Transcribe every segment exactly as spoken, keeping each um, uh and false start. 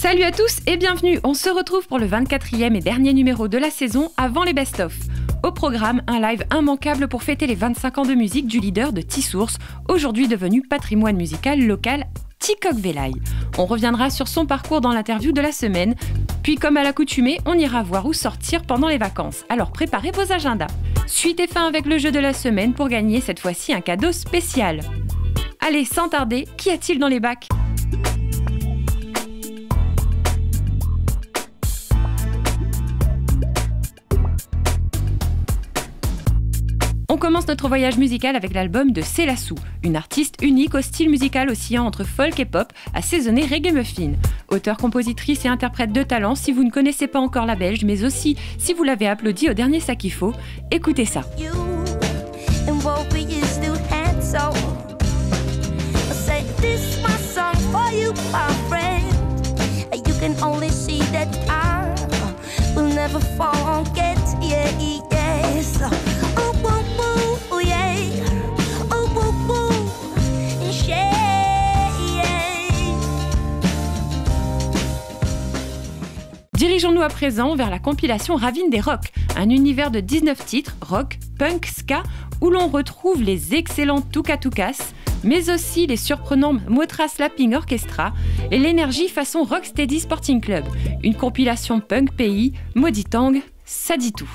Salut à tous et bienvenue. On se retrouve pour le vingt-quatrième et dernier numéro de la saison avant les best-of. Au programme, un live immanquable pour fêter les vingt-cinq ans de musique du leader de Tisours, aujourd'hui devenu patrimoine musical local, Tikok Velaï. On reviendra sur son parcours dans l'interview de la semaine. Puis, comme à l'accoutumée, on ira voir où sortir pendant les vacances. Alors préparez vos agendas. Suite et fin avec le jeu de la semaine pour gagner cette fois-ci un cadeau spécial. Allez, sans tarder, qu'y a-t-il dans les bacs ? On commence notre voyage musical avec l'album de Célassou, une artiste unique au style musical oscillant entre folk et pop, assaisonné reggae muffin. Auteure, compositrice et interprète de talent, si vous ne connaissez pas encore la Belge, mais aussi si vous l'avez applaudie au dernier Sakifo, écoutez ça. You and what we used to had so. I say this my song for you, my friend. You can only see that I will never forget, yeah, yes. Oh, woo, woo, yeah. Oh, woo, woo, yeah, yeah. Dirigeons-nous à présent vers la compilation Ravine des Rocs, un univers de dix-neuf titres, rock, punk, ska, où l'on retrouve les excellents Tuka Tukas, mais aussi les surprenants Motra Slapping Orchestra et l'énergie façon Rocksteady Sporting Club, une compilation punk pays, Maudit Tang, ça dit tout.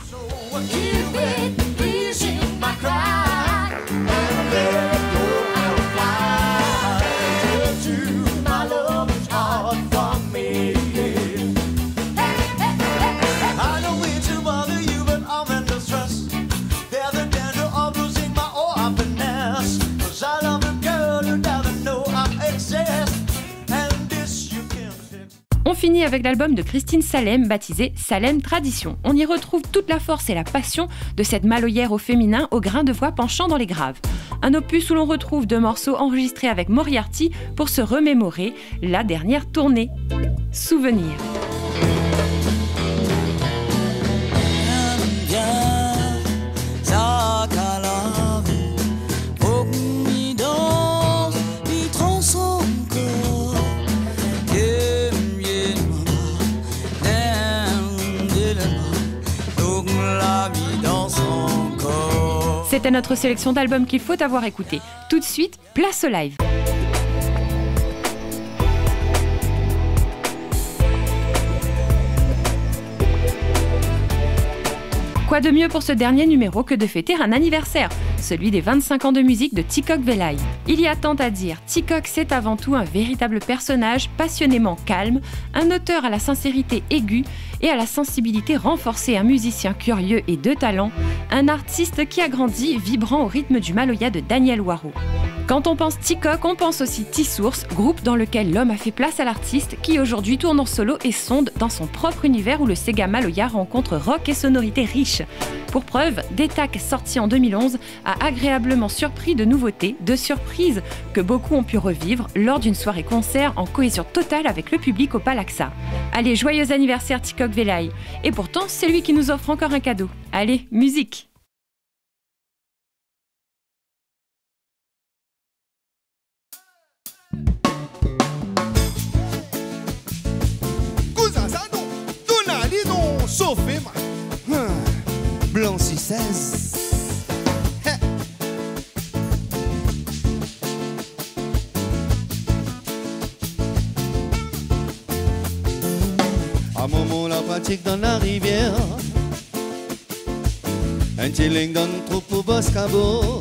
On finit avec l'album de Christine Salem, baptisé Salem Tradition. On y retrouve toute la force et la passion de cette maloyère au féminin, au grain de voix penchant dans les graves. Un opus où l'on retrouve deux morceaux enregistrés avec Moriarty pour se remémorer la dernière tournée. Souvenir. C'était notre sélection d'albums qu'il faut avoir écoutés. Tout de suite, place au live. Quoi de mieux pour ce dernier numéro que de fêter un anniversaire, celui des vingt-cinq ans de musique de Tikok Velaï. Il y a tant à dire. Tikok, c'est avant tout un véritable personnage passionnément calme, un auteur à la sincérité aiguë et à la sensibilité renforcée, un musicien curieux et de talent, un artiste qui a grandi vibrant au rythme du maloya de Danyèl Waro. Quand on pense Tikok, on pense aussi Tisours, groupe dans lequel l'homme a fait place à l'artiste qui aujourd'hui tourne en solo et sonde dans son propre univers où le séga maloya rencontre rock et sonorités riches. Pour preuve, Détac, sorti en deux mille onze, a agréablement surpris de nouveautés, de surprises que beaucoup ont pu revivre lors d'une soirée concert en cohésion totale avec le public au Palaxa. Allez, joyeux anniversaire Tikok Velaï. Et pourtant, c'est lui qui nous offre encore un cadeau. Allez, musique. Kosa sa non, tonali non, sofé ma. Blansi sèz. A momon la pratik dan la rivièr. In ti ling dan trou pou bos kabo.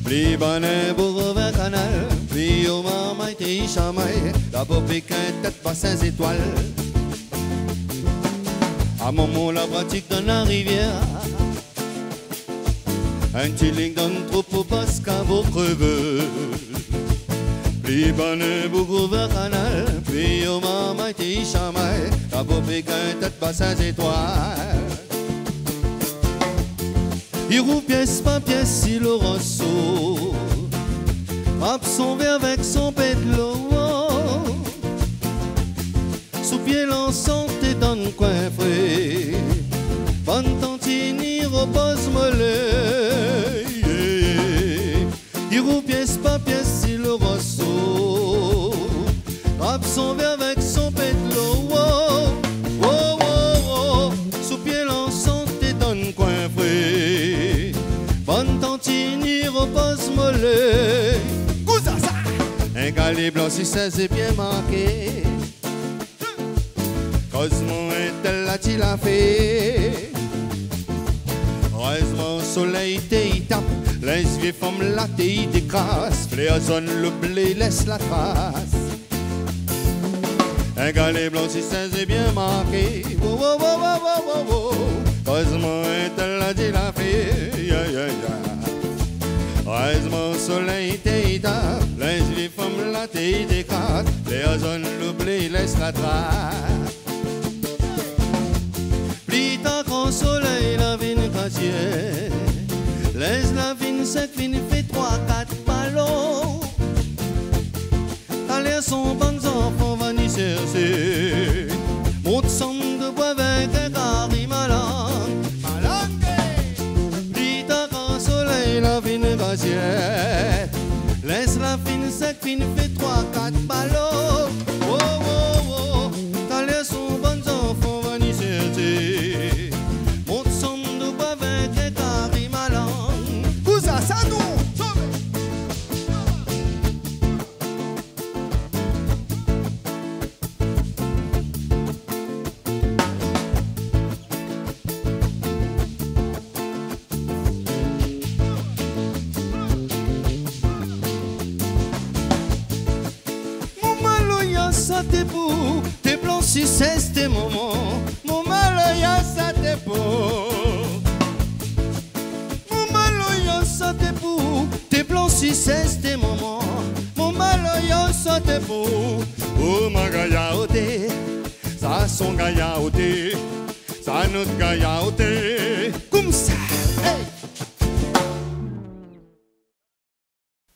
Pli banin boug ouvèr kanal, pli o marmay té i shamay, la bo pik in tèt basin zétwal. A momon la pratik dan la rivièr. In ti ling dan trou pou bos kabo krevé. Pli banin boug ouvèr kanal, pli o marmay té i shamay, la bo pik in tèt basin zétwal. I rouv piès pa piès si lo roso, trap son vèr avèk son pé dlo. Sou pié lansan té dan kwin fré, bann tantini ropoz molé. I rouv piès pa piès si lo roso, Trap son vèr avèk son pétlo, wo, wo, wo, wo. Sou pié lansan té dann koin fré. Bann tantine i ropoz molé. Kosa sa ? In galé blan si sèz lé bien marké. Koz mon intèl la di la fé. Érèzman solèy té i tap, linz vié fanm la té i dékras, flèr zone lo blé lès la tras. In galé blan si sèz lé bien marké. Wo, wo, wo. Érèzman intèl la di la fé. Ya, ya, ya. Érèzman solèy té i tap, linz vié fanm la té i dékras, flèr zone lo blé lès la tras. Pli tar kan solèy la vin krasié, linz la vin sèk, vin fé troi kat balo. Talèr son bann zanfan va ni sèrshé. Mont sanm de boi avèk in kari malang. Malang, é ! Pli tar kan solèy la vin krasié, linz la vin sèk, vin fé troi kat balo. Wo, wo, wo. Talèr son bann zanfan va ni sèrshé. Mont sanm de boi avèk in kari malang. Kosa sa non ? Sové ! Mon maloya sa té pou, té blan si sèz té momon. Mon maloya sa té pou. Mon maloya sa té pou, té blan si sèz té momon. Mon maloya sa té pou. O ma gayarté, sa son gayarté, sa nout gayarté. Koumsa, hey !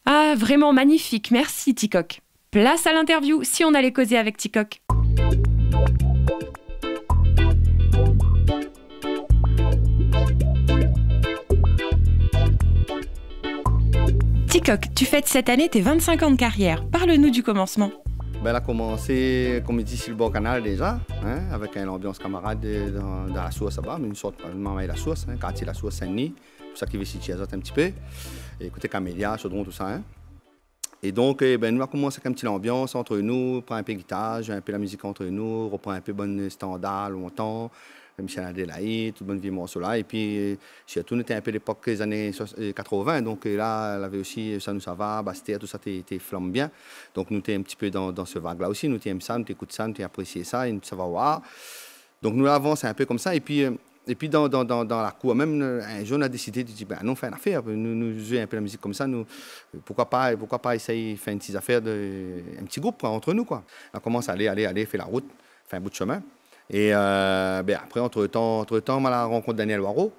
Ah, vraiment magnifique, merci Ticoc. Place à l'interview, si on allait causer avec Ticoc. Ticoc, tu fêtes cette année tes vingt-cinq ans de carrière. Parle-nous du commencement. Bin, la komansé, konm i di, si le bor kanal déza, in, avèk in lanbians kamarad, eu, dan, dan la Sours laba, mé in sort, eu, marmay la Sours, in, kartié la Sours, Sin-Dni. Pou sak i vé sitié azot in ti pé. É koté Kamélia, Chaudron, tousa, in. É donk, é bin, nou la komans avèk in ti lanbians ant nou, pran in pé gitar, zoué in pé la mizik ant nou, ropran in pé bann standar lontan, Michel Adélaïde, tout bann vié morso la. Épi, eu, sirtou, nou té in pé lépok zané sois-, eu, katrovin. Donk, eu, la, lavé osi, eu, Sa nou sava, Bastèr, tousa té, té flanm bien. Donk, nou té in ti pé dan, dan se vag la osi. Nou té èm sa, nou té ékout sa, nou té aprésié sa, é nou té sava oir. Donk, nou la avansé in pé konmsa. Épi, eu, épi dan, dan, dan, dan la kour mèm, eu, in zour, nou la désidé de di, bin, nou fé in afèr, nou, nou zoué in pé la mizik konmsa, nou, poukoi pa, poukoi pa éséy fé in ti zafèr de, in ti group, koi, ant nou, koi. Nou la komans alé, alé, alé, fé la rout, fé in bout shomin. É, eu, bin, apré, antretan, antretan, ma la rankont Daniel Waro.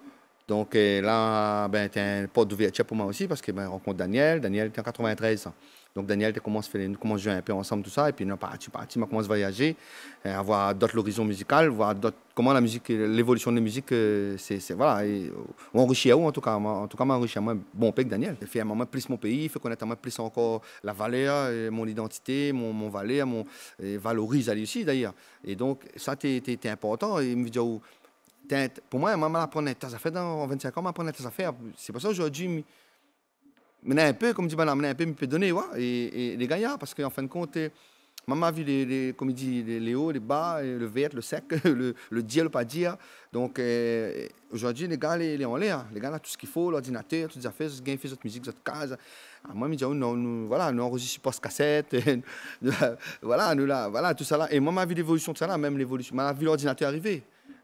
Donk, eu, la, bin, té in port douvèrtir pou moin osi, parske, bin, rankont Daniel, Daniel té an katrovin-trèz, sa. Donk, Daniel té komans fé, nou komans zoué in pé ansanm, tousa, épi nou la parti, parti, ma komans voyazé, eu, avoir dot lorizon mizikal, voir dot, koman la mizik, lévolision de la mizik, eu, sé, sé, voilà, é, ou anrishi aou, an tou ka, moin, an tou ka, ma anrishi amoin bonpé èk Daniel. Fé èm amoin plis mon péi, fé konèt amoin plis ankor la valèr, eu, mon idantité, mon, mon valèr, mon, é valoriz ali osi, dayèr. É donk, sa té, té, té inportan, é mi vé dir aou, té, pou moin, moin, ma la aprann in ta zafèr dan, an vinn-sink an, ma la aprann in ta zafèr. Sé pou sa, zordi, mi, mi néna in pé, konm di banna, mi néna in pé, mi pé doné, oua, é, é lé gayar, parske an fin de kont, eu, moin, ma vi lé, lé, konm i di, lé, lé o, lé ba, eu, le vèr, le sèk, le, le dir, le pa dir. Donk, eu, zordi, lé gars, lé, lé anlèr, lé gars la tout sak i fo, lordinatèr, tout zafèr, zot i gingn fé zot mizik, zot kaz. A, moin, mi di, o non, nou, voilà, nou anrozis su post kasèt, voilà, nou la, voilà, tousa la. É moin, ma vi lévolision de sa la, mèm lévolision, ma la vi lordinatèr arivé.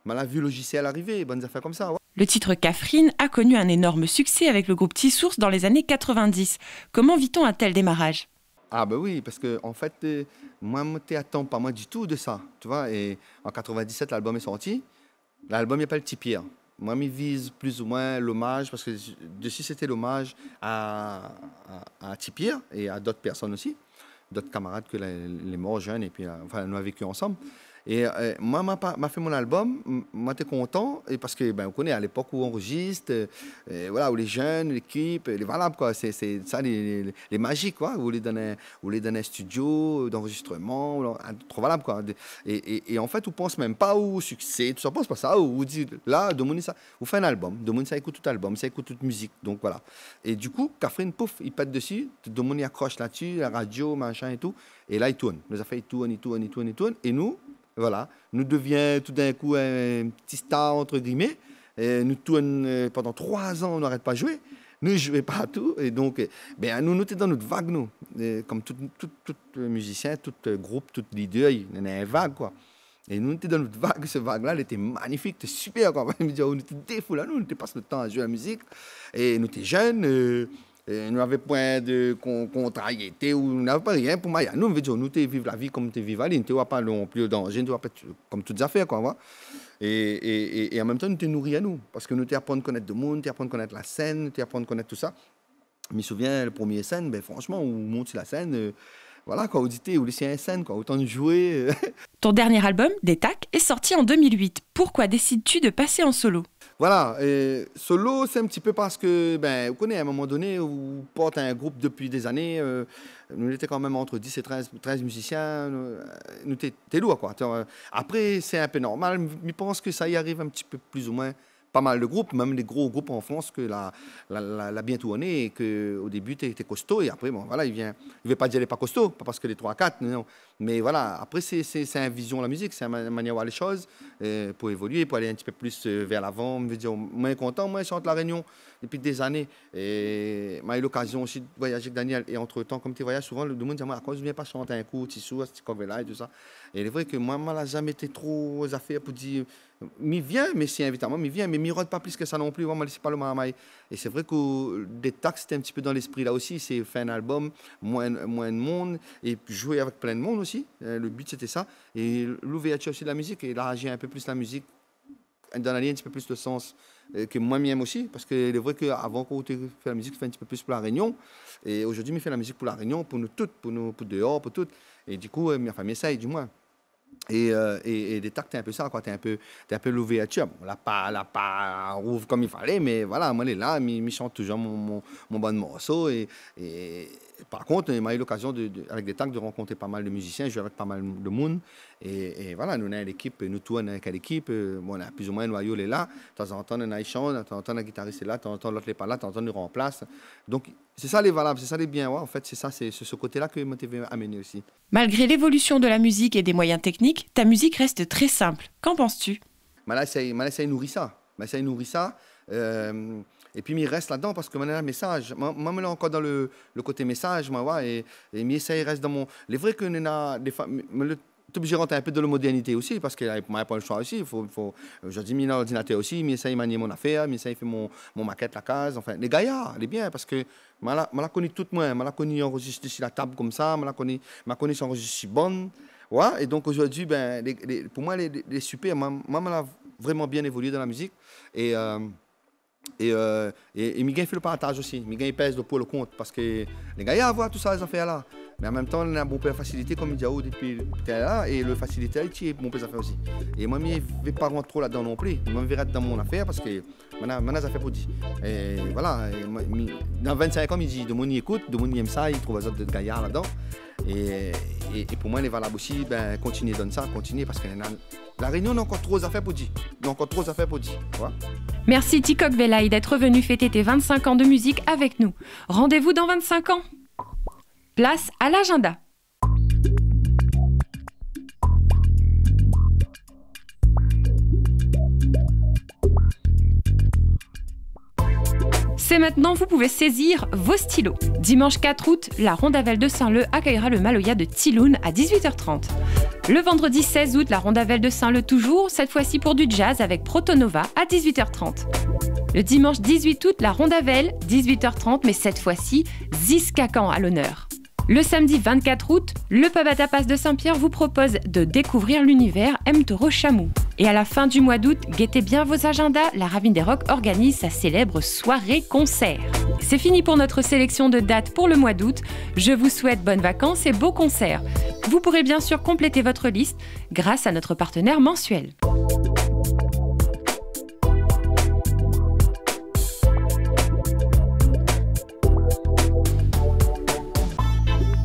Ma la vi lojisièl arivé, bann zafèr konmsa, oua. Le titre Kafrine a connu un énorme succès avec le groupe Ti Source dans les années quatre-vingt-dix. Comment vit-on un tel démarrage ? A, bin oui, parske, an fèt, eu, moin, mi té atann pa moin ditou de sa, tu vois, é an katrovin-disèt, lalbom lé sorti. Lalbom i apèl Ti Pièr. Moin, mi viz plis ou moin lomaz, parske desi, sété lomaz a, a, a Ti Pièr é a dot pèrsone osi. Dot kamarad ke lé, lé mor jenn, épi, eu, anfin, nou la véki ansanm. É, euh, moin, ma pa, ma fé mon album, m-, moin té kontan, é parske, bin, ou koné, a lépok ou anrozist, euh, euh, voilà, ou lé jenn, lékip, euh, lé valab, koi. Sé, sé sa, lé, lé, lé mazik, koi. Ou lé dann in, ou lé dann in studio d'anrozistreman, ou la, ah, tro valab, koi. É, é, é an fèt, ou pans mèm pa o siksé, tousa, ou pans pa sa, ou, ou di, la, domoun i sa, ou fé in album, domoun sa i ékout tout album, sa i ékout tout mizik, donk voilà. É du kou, Kafrine, pouf, i pèt dési, tout domoun i akrosh la-dsi, la radio, machin é tou, é la, i tourn. Nout zafèr i tourn, i tourn, i tourn, i tourn, é nou, voilà, nou devien tout d'in kou in ti star, entre guillemets, é nou tourn, euh, pandan troi zan, nou arèt pa zoué, nou zoué partou, é donk, euh, bin, nou, nou té dann nout vag, nou, euh, kom tout, tout, tout, euh, mizisien, tout, euh, group, tout leader, néna in vag, koi. É nou, nou té dann nout vag, se vag-la, lété manifik, té sipèr, koi. Mi di, oh, nou té défoul anou, nou té pas nout tan a zoué la mizik, é nou té jenn, euh, euh, nou navé poin de kon-, kontrariété, ou nou navé pa rien pou maya. Nou, mi vé dir, nou té viv la vi kom té viv ali, nou té oi pa non pli o danzé, nou té oi pa t-, kom tout zafèr, koi, voilà. É, é, é, é an mèm tan, nou té nouri anou, parske nou té aprann konèt domoun, nou té aprann konèt la sèn, nou té aprann konèt tousa. Mi souvien, le promié sèn, bin, fransman, ou mont si la sèn, euh, voilà, koi, ou di, té, ou lé si in sèn, koi, otan zoué, euh. Ton dernier album, Détak, est sorti en deux mille huit. Pourquoi décides-tu de passer en solo ? Voilà, euh, solo, sé in ti pé parske, bin, ou koné, a in moman doné, ou port in group dopi dé zané, euh, nou lété kan mèm ant dis é trèz, trèz mizisien, nou, euh, nou té, té lour, koi. Té, euh, apré, sé in pé normal, mi pans ke sa i ariv in ti pé pli ou moin pa mal de group, mèm lé gro group an Frans ke la, la, la, la bien tourné é ke o débi té, té kosto é apré, bon, voilà, i vien, i vé pa dir lé pa kosto, pa parske lé troi, kat, non. Mé voilà, apré, sé, sé, sé in vizion la mizik, sé in ma-, manièr voir lé shoz, euh, pou évolié, pou alé in ti pé plis, euh, vèr lavan. Mi vé dir, moin lé kontan, moin, shant La Rényon dopi dé zané. É ma u lokazion osi de voyazé èk Daniel. É antretan, kom té voyaz souvan, le, le moun i di amoin, akoz ou vien pa shant in kou, Ti Sours, Ti Kok Vela é tousa. É lé vré ke moin, moin la zamé été tro zafèr pou dir, mi vien, mé si i invit amoin, mi vien, mé mi rod pa plis ke sa non pli, moin, mi lès pa lo marmay. É sé vré ke Détak, sété in ti pé dan léspri la osi, sé fé in album, moin, moin de moun, é zoué avèk plin de moun osi. Euh, le bi, sété sa. É louvèrtir osi de la mizik, é élarzi in pé plis la mizik, donn ali in ti pé plis de sans, euh, ke moin, mi èm osi, parske lé vré ke avan, kan ou té fé la mizik, ou fé in ti pé plis pou La Rényon. É zordi, mi fé la mizik pou La Rényon, pou nou tout, pou nou, pou déor, pou tout. É du kou, euh, mi, anfin, mi éséy, du moin. É, euh, é, é Détak, té in pé sa, koi, té in pé, té in pé louvèrtir. Bon, la pa, la pa rouv kom i falé, mé voilà, moin lé la, mi, mi shant touzour mon, mon, mon bann morso. É, é par kont, ma u lokazion de, de, avèk Détak, de rankont pa mal de mizisien, zoué avèk pa mal de moun. É, é voilà, nou néna in lékip, nou tourn avèk in lékip, euh, bon, néna plis ou moin noyo lé la. Tanzantan, néna i shant, tanzantan, la gitaris lé la, tanzantan, lot lé pa la, tanzantan, nou ranplas. Donk, sé sa lé valab, sé sa lé bien, ouais, an fèt, sé sa, sé, sé se koté-la ke moin té vé amené osi. Malgré l'évolution de la musique et des moyens techniques, ta musique reste très simple. Qu'en penses-tu ? Moin la éséy, moin la éséy nouri sa. Moin la éséy nouri sa. Euh, épi mi rès ladan parske moin néna mésaz. Moin, moin, moin lé ankor dan le, le koté mésaz, moin, ouais, é, é mi éséy rès dan mon, lé vré ke néna défoi, mi, mi lé oblizé rant in pé dan le modèrnité osi, parske la, moin la pa le shoi osi. Fo, fo, zordi, mi néna lordinatèr osi, mi éséy manié mon afèr, mi éséy fé mon, mon makèt la kaz, anfin, lé gayar, lé bien, parske moin la, moin la koni tout moin, moin la koni anrozistr si la tab konmsa, moin la koni, moin la koni anrozistr si bann. Ouais, é donk zordi, bin, lé, lé, pou moin, lé, lé, lé sipèr. Moin, moin, moin la vréman bien évolié dan la mizik. É, euh, é, euh, é, é mi gingn fé le partaz osi, mi gingn pèz le pou, le kont, parske lé gayar voi tout sa, zafèr-la. Mé an mèm tan, néna bonpé fasilité, kom mi di aou, dopi talèr la, é le fasilité, i tié bonpé zafèr osi. É moin, mi vé pa rant tro ladan non pli. Moin, mi vé rès dan mon afèr, parske moin néna, moin néna zafèr pou di. É voilà, é moin, mi, dan vinn-sink an, mi di, domoun i ékout, domoun i èm sa, i trouv azot gayar ladan. É, é, é pou moin, lé valab osi, bin, kontinié donn sa, kontinié, parske néna, La Rényon néna ankor tro zafèr pou di. Néna ankor tro zafèr pou di, tu vois. Merci Ti Kok Velaï d'être venu fêter tes vingt-cinq ans de musique avec nous. Rendez-vous dans vingt-cinq ans. Place à l'agenda. C'est maintenant, vous pouvez saisir vos stylos. Dimanche quatre août, la Rondavelle de Saint-Leu accueillera le Maloya de Tiloun à dix-huit heures trente. Le vendredi seize août, la Rondavelle de Saint-Leu toujours, cette fois-ci pour du jazz avec Protonova à dix-huit heures trente. Le dimanche dix-huit août, la Rondavelle, dix-huit heures trente, mais cette fois-ci, Ziskakan à l'honneur. Le samedi vingt-quatre août, le Pub à Tapas de Saint-Pierre vous propose de découvrir l'univers M Toro Chamou. Et à la fin du mois d'août, guettez bien vos agendas, la Ravine des Rocs organise sa célèbre soirée concert. C'est fini pour notre sélection de dates pour le mois d'août. Je vous souhaite bonnes vacances et beaux concerts. Vous pourrez bien sûr compléter votre liste grâce à notre partenaire mensuel.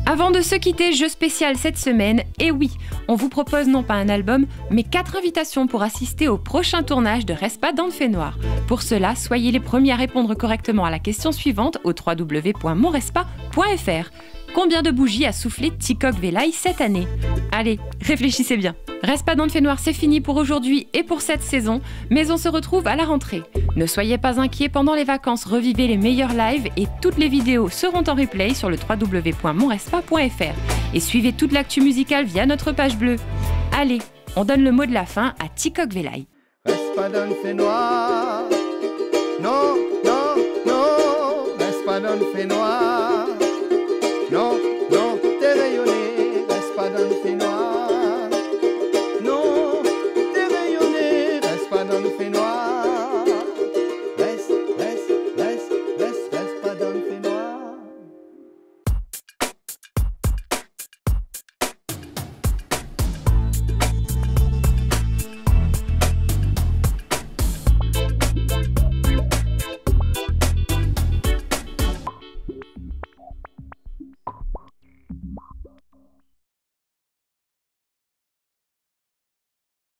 Avant de se quitter, jeu spécial cette semaine. Et oui, on vous propose non pas un album, mais quatre invitations pour assister au prochain tournage de Respa dan Fenoir. Pour cela, soyez les premiers à répondre correctement à la question suivante au trois w point mon respa point f r. Combien de bougies a soufflé Tikok Velaï cette année ? Allez, réfléchissez bien. Respa dan Fenoir, c'est fini pour aujourd'hui et pour cette saison, mais on se retrouve à la rentrée. Ne soyez pas inquiets, pendant les vacances, revivez les meilleurs lives et toutes les vidéos seront en replay sur le trois w point mon respa point f r. Et suivez toute l'actu musicale via notre page bleue. Allez, on donne le mot de la fin à Tikok Velaï. Respa dan Fenoir. Non, non, non, respa dan Fenoir.